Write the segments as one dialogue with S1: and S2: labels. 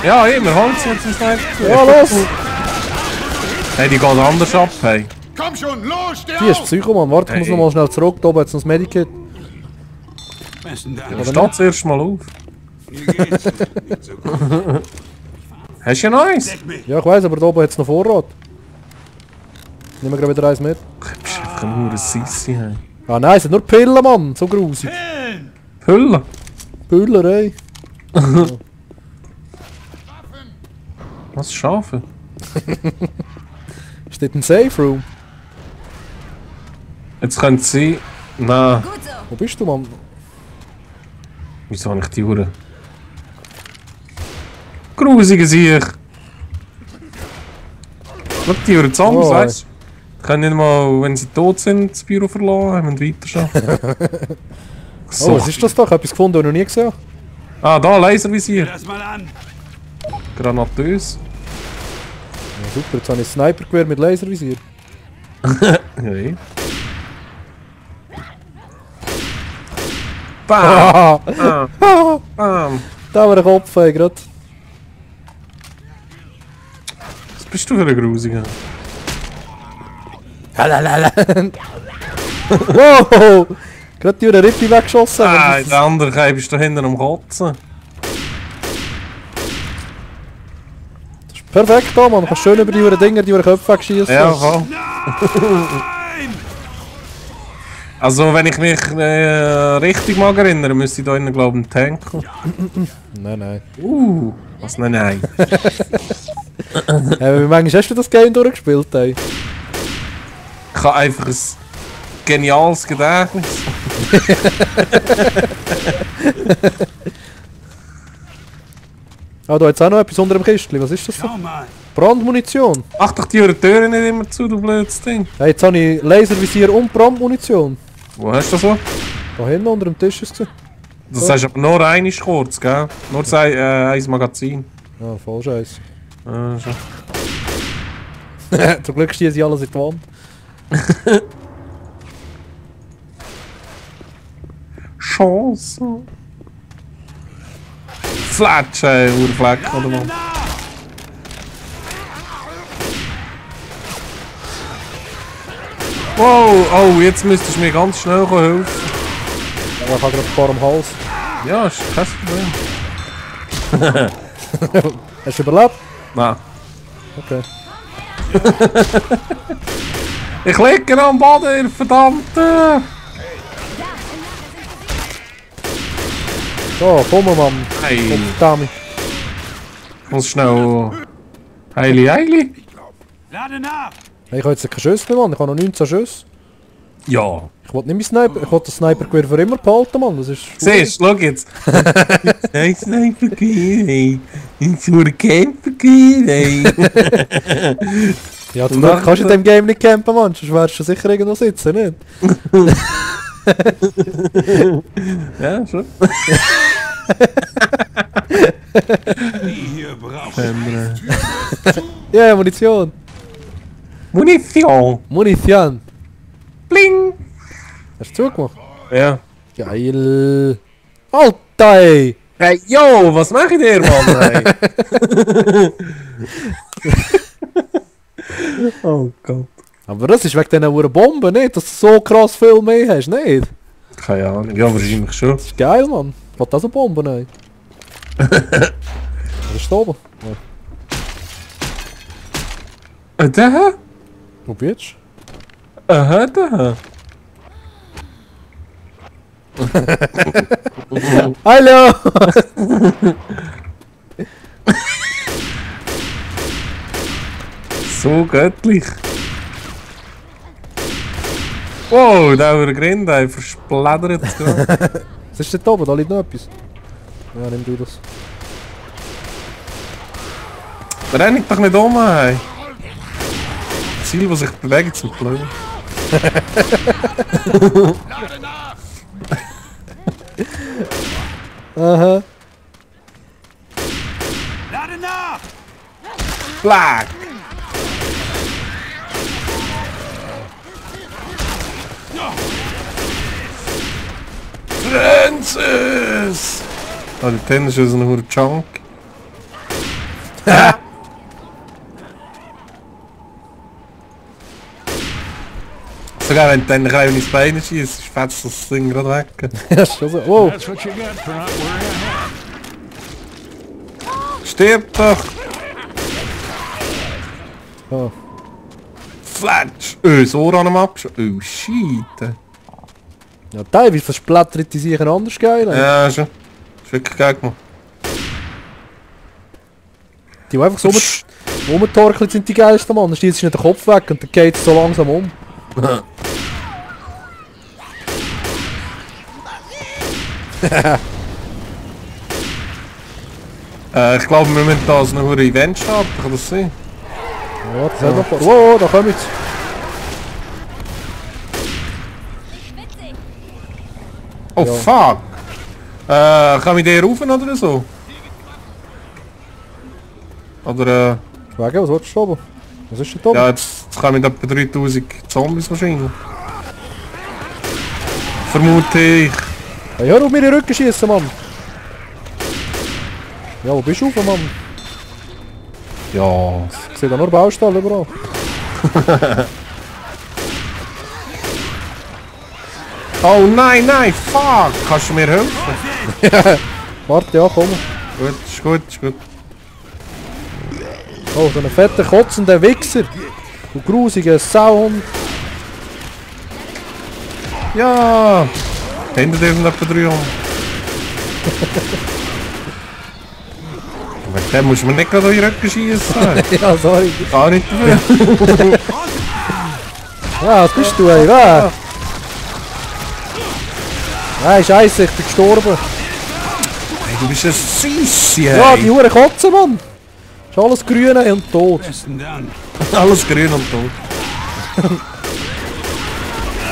S1: Ja, immer, holt sie jetzt ins Sniper.
S2: Ja, los!
S1: Hey, die geht anders ab, hey.
S3: Komm schon, los, steh
S2: Die ist
S3: auf!
S2: Psycho, Mann. Warte, ich muss
S1: Hey.
S2: noch mal schnell zurück. Da oben hat es noch das Medikit.
S4: Besten Dank.
S1: Ja, steht zuerst mal auf.
S4: Mir geht's nicht so gut.
S1: Hast du ja noch eins?
S4: Deck mich.
S2: Ja, ich weiss, aber da oben hat es noch Vorrat. Nehmen wir gerade wieder eins mit.
S1: Du bist einfach nur ein Sissi, hey.
S2: Ah nein, es sind nur Pillen, Mann. So grusig.
S4: Pillen.
S1: Hülle.
S2: Pillen, ey.
S1: Was, Schafe?
S2: Steht ein Safe Room.
S1: Jetzt könnte sie... Nein.
S5: Gut so.
S2: Wo bist du, Mann?
S1: Wieso habe ich die Uhr? Grusige Sieg. Schau die Uhr zusammen,
S2: Oh,
S1: weißt du? Ich kann nicht mal, wenn sie tot sind, das Büro verlassen und weiter
S2: Oh,
S1: so.
S2: was ist das da? Ich habe etwas gefunden, das ich noch nie gesehen habe.
S1: Ah, da, Laservisier.
S4: Das mal an.
S1: Granatös.
S2: Ja, super, jetzt habe ich ein Snipergewehr mit Laservisier.
S1: Okay. Bam!
S2: Ah,
S1: Bam! Bam!
S2: da war der Kopf, ey, grad.
S1: Was bist du für ein Grusiger?
S2: Wow! Gerade die Rippe weggeschossen.
S1: Ah, der andere Kai bist du hinten am Kotzen.
S2: Perfekt da, man. Du kannst schön über die Dinger, die Köpfe wegschießen.
S1: Ja, voll.
S4: Nein!
S1: Also, wenn ich mich richtig mag erinnern, müsste ich da innen, glaube ich, einen Tank haben.
S2: Nein, nein.
S1: Was? Nein, nein.
S2: Wie manchmal hast du das Game durchgespielt, ey?
S1: Ich habe einfach ein geniales Gedächtnis.
S2: Ah, da jetzt auch noch etwas unter dem Kistchen. Was ist das?
S4: Schau mal.
S2: Brandmunition.
S1: Mach doch die Türen nicht immer zu, du blödes Ding.
S2: Hey, jetzt habe ich Laservisier und Brandmunition.
S1: Wo hast du das so?
S2: Da hinten unter dem Tisch ist es.
S1: Das heißt aber nur einmal kurz, gell? Nur ein Magazin.
S2: Ah, voll scheiße.
S1: Schon.
S2: Zum Glück stehen sie alles in die Wand.
S1: Chance. Flatsch, ey, Urfleck, oder was? Wow, oh, jetzt müsstest du mir ganz schnell helfen.
S2: Aber ich habe gerade ein paar am Hals.
S1: Ja, ist kein Problem.
S2: Hast du überlebt?
S1: Nein.
S2: Okay.
S1: Ich liege am Boden, ihr verdammte!
S2: So, komm mal, Mann.
S1: Hey,
S2: Dami.
S1: ich muss schnell... Heili, heili.
S4: Lade nach.
S2: Hey, ich habe jetzt keine Schüsse mehr, Mann. Ich habe noch 19 Schüsse.
S1: Ja.
S2: Ich will nicht mehr Sniper. Ich will das Snipergewehr für immer behalten, Mann. Das ist...
S1: Siehst du, schau jetzt. Ein Sniper-Gewehr, ey. Ein Camper-Gewehr, ey.
S2: Ja, zum Glück kannst du in dem Game nicht campen, Mann. Sonst wärst du sicher irgendwo sitzen, nicht?
S1: Ja, schon.
S4: Die hier braucht.
S2: Ja, yeah, Munition.
S1: Munition.
S2: Munition.
S1: Bling.
S2: Hast du zugemacht?
S1: Ja.
S2: Geil. Alter, ey.
S1: Hey, yo, was mach ich dir, Mann, ey? Oh Gott.
S2: Aber das ist wegen dieser Bomben, nicht? Dass du so krass viel mehr hast, nicht?
S1: Keine Ahnung, ja, wahrscheinlich schon.
S2: Das ist geil, Mann. Ich will auch so Bomben, ey. Was ist da oben? Ja.
S1: Da?
S2: Wo bist
S1: Aha, da.
S2: du? Hallo!
S1: So göttlich. Wow, da haben wir Grind, ey, versplädert.
S2: Was ist denn da oben? Da liegt noch etwas. Ja, nimm du das.
S1: Renn doch nicht um, ey. Ziel, das sich bewegt, sind blöd.
S3: Lade nach!
S2: Aha.
S4: Lade nach.
S1: Black! Francis! Ah, der Tennis ist ein Junk. Sogar wenn du dann ein kleines Bein schießt, fetzt das Ding gerade weg.
S2: Ja, ist schon so. Wow.
S4: That's what you get for not wearing a hat.
S1: Stirb doch!
S2: Oh.
S1: Fletsch! Das Ohr an dem Abschneiden. Oh, shit.
S2: Ja, teilweise versplattert die sich anders geil.
S1: Ja, schon. Ist wirklich geil gemacht.
S2: Die einfach so rumtorkeln sind die geilsten, Mann. Dann stießt sich nicht der Kopf weg und dann geht es so langsam um.
S1: Ich glaube, wir müssen da so ein Event starten, kann das sein?
S2: Ja, das hat noch ein paar. Wow, da kommen jetzt.
S1: Oh
S2: Ja.
S1: fuck! Kann ich den rufen oder so? Oder
S2: Wegen, was willst du oben? Was ist denn da oben?
S1: ja, jetzt kommen etwa 3000 Zombies wahrscheinlich. Vermute ich.
S2: Hey, hör auf mir den Rücken schießen, Mann! Ja, wo bist du rauf, Mann?
S1: Ja.
S2: Ich sehe da nur Baustelle überall.
S1: Oh nein, nein, fuck! Kannst du mir helfen?
S2: Warte, ja, komm.
S1: Gut, ist gut, ist gut.
S2: Oh, so ein fetter, kotzender Wichser. Du grusiger Sauhund.
S1: Ja! Hinter dir sind etwa 300. Mit dem muss man nicht gerade in den Rücken schießen.
S2: Ja, sorry.
S1: Gar nicht dafür.
S2: Ja, was bist du, ey? Wer? Nein, scheiße, ich bin gestorben.
S1: Hey, du bist ein Sissi, hey.
S2: Ja, die Hure Kotze, Mann. Ist alles grün und tot.
S4: Besten Dank.
S1: Alles grün und tot.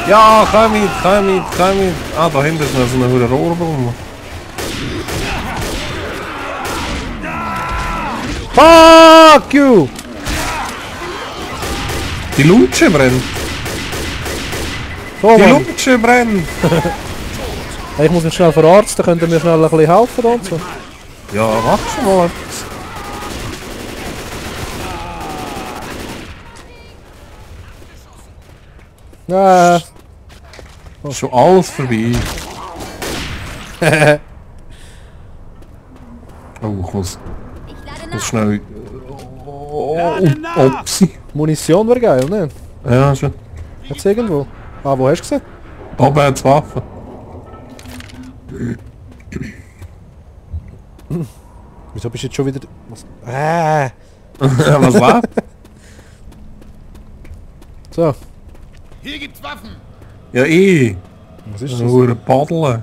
S1: Ja, komm mit, komm mit, komm mit. Ah, da hinten ist noch so eine hohe Rohrbrumme.
S2: Fuck you!
S1: Die Lutsche brennt.
S2: So,
S1: Die
S2: Mann.
S1: Lutsche brennt.
S2: Hey, ich muss mich schnell verarzten, könnt ihr mir schnell ein bisschen helfen und so?
S1: Ja, mach schon mal etwas.
S2: Ja.
S1: Schon alles vorbei. Oh, ich muss schnell...
S4: Lade nach!
S1: Opsi.
S2: Munition wäre geil, ne?
S1: Ja, schon.
S2: Jetzt irgendwo. Ah, wo hast du gesehen?
S1: Oben hat's Waffen.
S2: Wieso bist du jetzt schon wieder... Was?
S1: Was läuft?
S2: So,
S3: Hier gibt's Waffen.
S1: Ja, ich.
S2: was ist das?
S1: Nur ein Paddeln.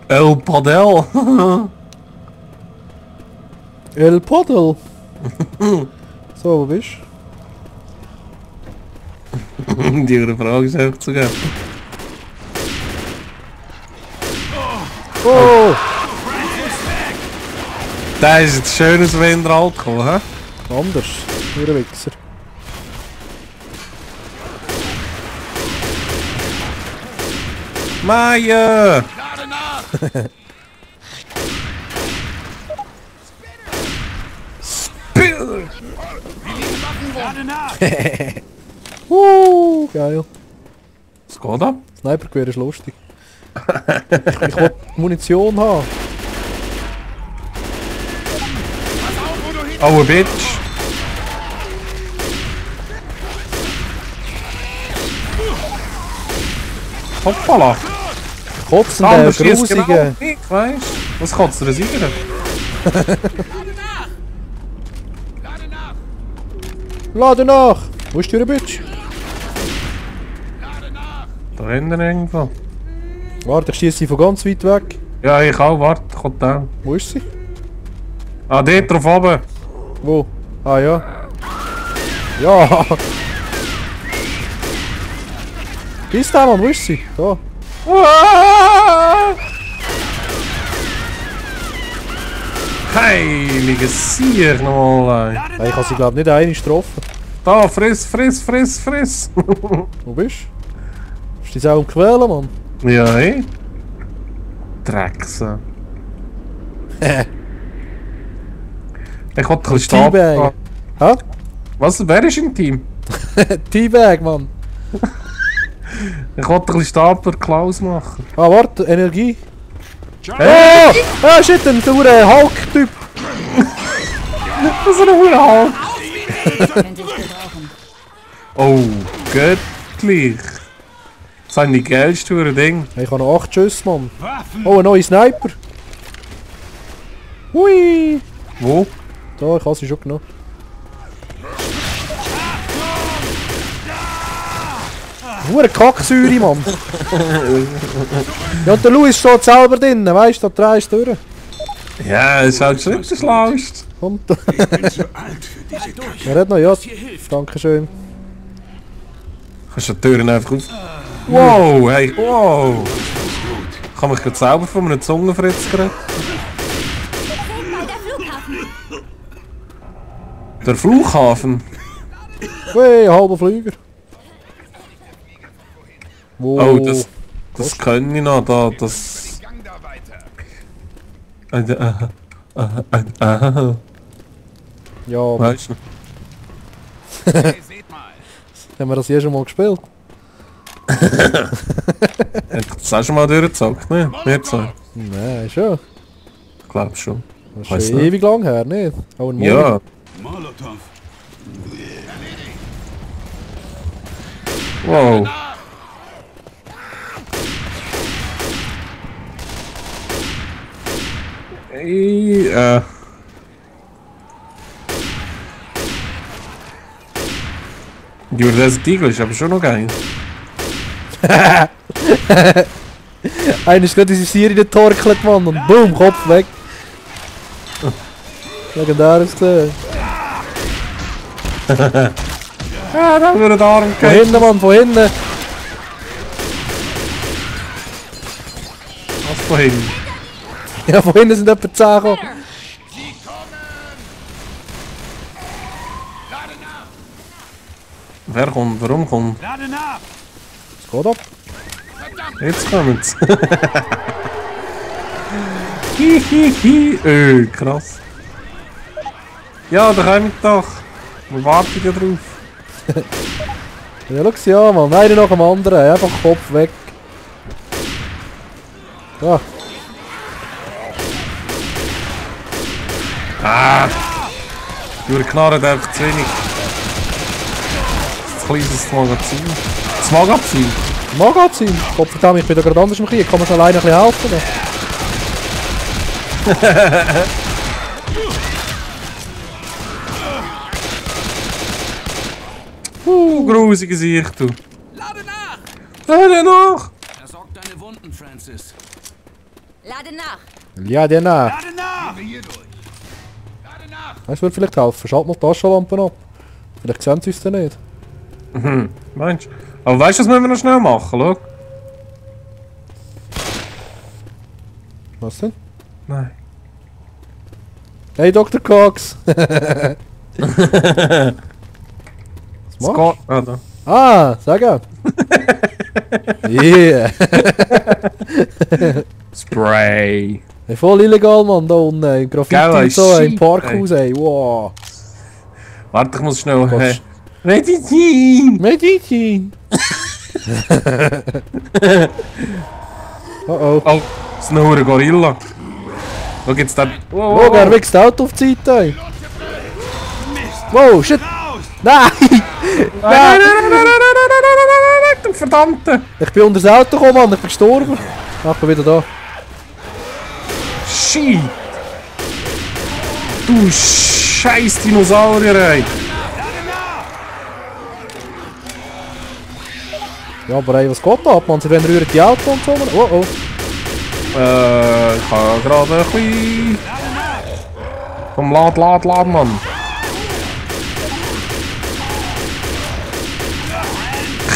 S1: El Padel.
S2: El Podel. So, wo bist
S1: Die ihre Frage ist einfach zu geben.
S2: du? Oh!
S1: Der ist jetzt schön aus dem Winterhalt gekommen, hä?
S2: Anders. Nur ein Wichser.
S1: Meier!
S3: Lade nach.
S1: Bill!
S4: Lade nach!
S2: Geil.
S1: Was geht ab?
S2: Snipergewehr ist lustig. Ich will Munition haben.
S1: Oh, ein Bitch! Hoppala!
S2: Kotzende, grusige.
S1: Ich weiss. Was kotzt dir sicher?
S3: Lade nach.
S2: Lade nach! Wo ist die Bitch?
S3: Lade nach.
S1: Da hinten irgendwo.
S2: Warte, ich schieße sie von ganz weit weg.
S1: Ja, ich auch. Warte, kommt da.
S2: Wo ist sie?
S1: Ah, dort drauf oben.
S2: Wo? Ah ja. Ja! Ist da, Mann, wo ist sie? Da.
S1: Ah! Heiliges Sieg nochmal.
S4: Lade
S2: Hey, ich habe sie
S4: nach!
S2: glaube nicht einmal getroffen.
S1: Da, friss, friss, friss, friss.
S2: Wo bist du? Ist die Sau am Quälen, Mann?
S1: Ja, eh. Dreckse. Ich wollte ein bisschen
S2: Teabag.
S1: Stapel.
S2: Hä?
S1: Was? Wer ist im Team?
S2: Teabag, Mann.
S1: Ich wollte ein bisschen Stapler Klaus machen.
S2: Ah, warte, Energie.
S1: Hey!
S2: Oh! Ah, shit, ein saurer Hulk-Typ.
S1: Das ist ein Hulk.
S5: Könnte ich gebrauchen.
S1: Oh, göttlich. Das sind die geilsten Ding.
S2: Hey, ich habe noch 8 Schüsse, Mann.
S4: Waffen!
S2: Oh, ein neuer Sniper. Hui.
S1: Wo?
S2: Da, ich habe sie schon genommen. Hure Kacksäure, Mann. Ja, und der Louis steht selber drin, weißt du, da drehst du durch.
S1: Ja, es ist halt schon nicht der Schlauste.
S2: Kommt.
S4: Ich bin zu alt für diese Durchschnitt.
S2: Er hat noch, ja.
S4: Hier hilft.
S2: Dankeschön.
S1: Kannst du die Türen einfach auf... Wow, hey, wow. Ich habe mich gerade selber von einem Zungenfritz geredet. Der Flughafen?
S2: Hui, ein halber Flüger. Wo?
S1: Oh, das können ich noch, da, das...
S3: Gang da weiter.
S2: Ja,
S1: Weißt du?
S3: Hey, seht mal.
S2: haben wir das hier schon mal gespielt?
S1: Das hast du schon mal durchgezockt, ne? Nicht so.
S2: Nein, schon.
S1: Ich glaube schon.
S2: Das
S1: Weiss
S2: ist schon
S1: nicht.
S2: ewig lang her, nicht? Oh, ein Monat.
S1: Ja.
S4: Molotow.
S1: Wow. Hey, Die Resident Evil ist aber schon noch geil.
S2: Einer ist gerade in Serie getorkelt, Mann, und boom, Kopf weg. Legendäres gesehen.
S1: Ja, da haben wir den Arm
S2: Von hinten, Mann, von hinten.
S1: Was vorhin?
S2: Ja, von hinten sind etwa 10 gekommen.
S3: Sie kommen! Lade nach!
S1: Wer kommt? Warum kommt?
S4: Lade nach!
S2: Es geht ab.
S1: Jetzt kommt's. Hihihi. Krass. Ja, da kommen wir doch. Wir warten ja drauf.
S2: Ja, schau sie an, Mann. Einer nach dem anderen. Einfach Kopf weg. Ja.
S1: Ah! Die knarren einfach zu wenig. Das kleines Magazin. Das Magazin?
S2: Magazin. Gott verdammt, ich bin da gerade anders im Krieg. Kann man alleine ein bisschen helfen?
S1: Grusige Sicht, du.
S3: Lade nach!
S1: Lade nach!
S3: Versorgt deine Wunden, Francis.
S5: Lade nach.
S2: Ja, der nach.
S4: Lade nach!
S3: Hier durch. Lade nach!
S2: Das würde vielleicht helfen. Schalt mal die Taschenlampe ab. Vielleicht sehen sie uns dann nicht.
S1: Meinst du? Aber weißt du, was müssen wir noch schnell machen? Schau.
S2: Was denn?
S1: Nein.
S2: Hey, Dr. Cox! Was
S1: Es
S2: machst
S1: geht. Ah, da.
S2: Ah, sag ja. Yeah.
S1: Spray.
S2: Hey, voll illegal, Mann, da unten. Ey. Graffiti
S1: Geil,
S2: und so,
S1: shit,
S2: im Parkhaus, ey. Wow.
S1: Warte, ich muss schnell.
S2: Gott.
S1: Medizin!
S2: Medizin! Oh oh.
S1: Oh, das ist ein hoher Gorilla. Wo geht's da?
S2: Oh, er wächst das Auto auf die Seite, ey. Wow, shit! Nein!
S1: Nein, du Verdammte!
S2: Ich bin unter das Auto gekommen, Mann, ich bin gestorben. Ach, ich bin wieder da.
S1: Shit! Du scheiß Dinosaurier, ey!
S2: Ja, aber ey, was geht da ab, Mann? Sie wollen rühren die Auto und so, Mann. Oh oh.
S1: Ich habe gerade ein bisschen... Komm, lad, Mann!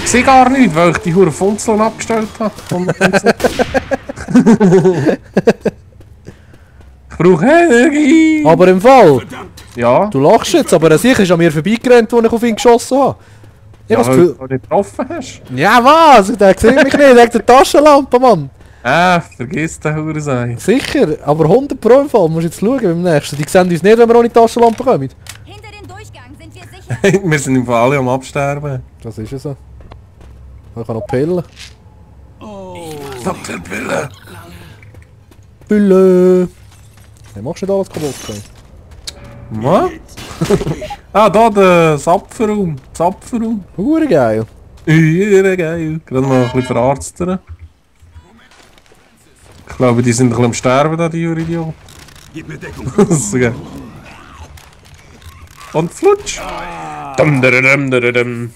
S1: Ich sehe gar nichts, weil ich die hure Funzeln abgestellt habe. Ich brauche Energie!
S2: Aber im Fall,
S1: Ja?
S2: du lachst jetzt, aber er sicher ist an mir vorbeigerannt, als ich auf ihn geschossen habe. Ich
S1: Ja,
S2: habe das
S1: weil
S2: Gefühl...
S1: du nicht getroffen hast.
S2: Ja, was? Der sieht mich nicht, der hat eine Taschenlampe, Mann.
S1: Vergiss den Hurensein.
S2: Sicher, aber 100 Pro im Fall. Musst jetzt schauen beim nächsten. Die sehen uns nicht, wenn wir ohne Taschenlampe kommen.
S5: Hinter dem Durchgang sind wir sicher.
S1: Wir sind im Fall alle am Absterben.
S2: Das ist ja so. Ich kann noch pillen.
S1: Dr. Pille.
S2: Pille! Hey, machst du nicht alles kaputt? Okay?
S1: Was? Da der Zapferraum. Zapferraum.
S2: Hure geil.
S1: Ja, geil. Gerade mal ein bisschen verarzten. Ich glaube, die sind ein bisschen am Sterben, da, die Idioten.
S4: Gib mir Deckung.
S1: So geil. Und flutsch! Dum, dum, dum, dum, dum.